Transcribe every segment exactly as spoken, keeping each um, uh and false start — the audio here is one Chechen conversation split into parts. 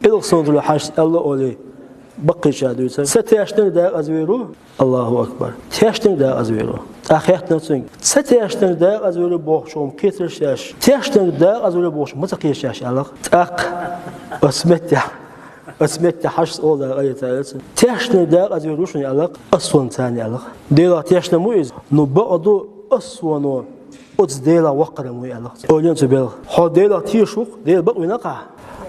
Илгъ сунтула хьажцӀа аьлла олий, баккхийча дуьйцар. Ца тешнарг дакъаза вер ву? Аллаху акбар. Тешнарг дакъаза вер ву. ТӀаккха хеттар цуьнга, ца тешнарг дакъаза вер ву бохучух хӀума кхетараш еш, тешнарг дакъаза вер ву бохучух ма ца кхеташ еш, аьлла-кх. ТӀаккха оцу меттехь, оцу меттехь хьажцӀа ола дакъа а ца аьлла цуьнга. Тешнарг дакъаза вер ву шуна, аьлла-кх, оццул царна, аьлла-кх. Делах тешна ма ву иза, ну, бакъ ду, оццул оцу Делах ваккхар ма ву, аьлла-кх. Ойла е цу белхан. Хьо Делах тешаш ву-кх, Дела бакъвина-кх ахь.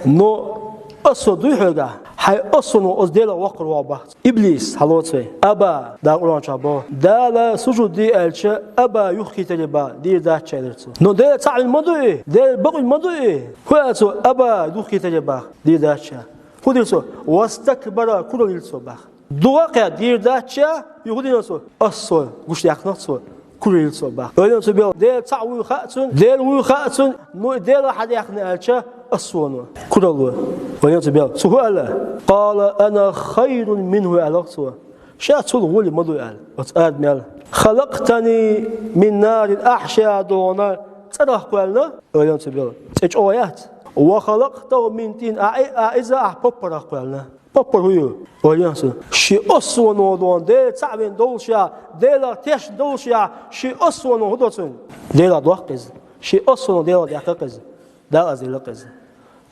Но оццул дуй хьоьгахь, хьайн оццул оцу Делах ваккхар ву бах. Иблис, хьалоцу вай. Аба, Дала Къуръан чохь боху. Дала сужуд де аьлча, аба, юххе тарло бах, дийр дац аьлла цо. Но Дела цхьаъ вина ма ду и, Дела бакъвина ма ду и. ХӀун аьлла цо, аба, юххе тарло бах, дийр дац аьлча. ХӀун дира цо? Вастакбара, куралла йира цо бах. Дуьххьара дийр дац аьлча, юха дина цо, оццул гуш даьккхина цо, куралла йира цо бах. Ойла е цу белхан. Дела цхьаъ вуй хаьа цунна, Дела вуй хаьа цунна, ну, Дела хьадаьккхина аьлча, оццул куралла. Ойла е цу белхан. Цо хӀун аьлла? Къала ана хайрун минху, аьлла цо. Ша цул гӀоли ма ду аьлла. Оцу Адамел. Халакътани мин нарин, ахь ша догӀна цӀарах кхоьллина, ойла е цу белхан. ЦӀе чӀогӀа яц. Ва халакътаху мин тӀин, а, а иза ахь поппарах кхоьллина. Поппар хӀун ю? Ойла е цу. Шен оццул догӀна, Дела цхьаъ вина долуш а, Делах тешна долуш а, шен оццул хӀун до цуьнан? Делах доккху иза. Шен оццул Делах даьккхина иза. Дакъаза делла иза.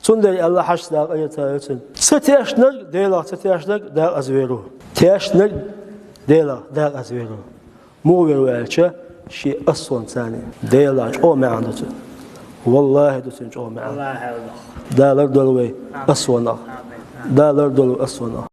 Цундела аьлла хьажцӀа дакъа а ца аьлла цуьнга. Ца тешнарг, Делах ца тешнарг дакъаза вер ву. Тешнарг Делах дакъаза вер ву. Муха вер ву аьлча, шен оццул царна. Делах чӀогӀа маьӀна ду цуьнан. Валлахи, ду цуьнан чӀогӀа маьӀна. Дала лардойла вай оццулах. Дала лардойла вай оццулах.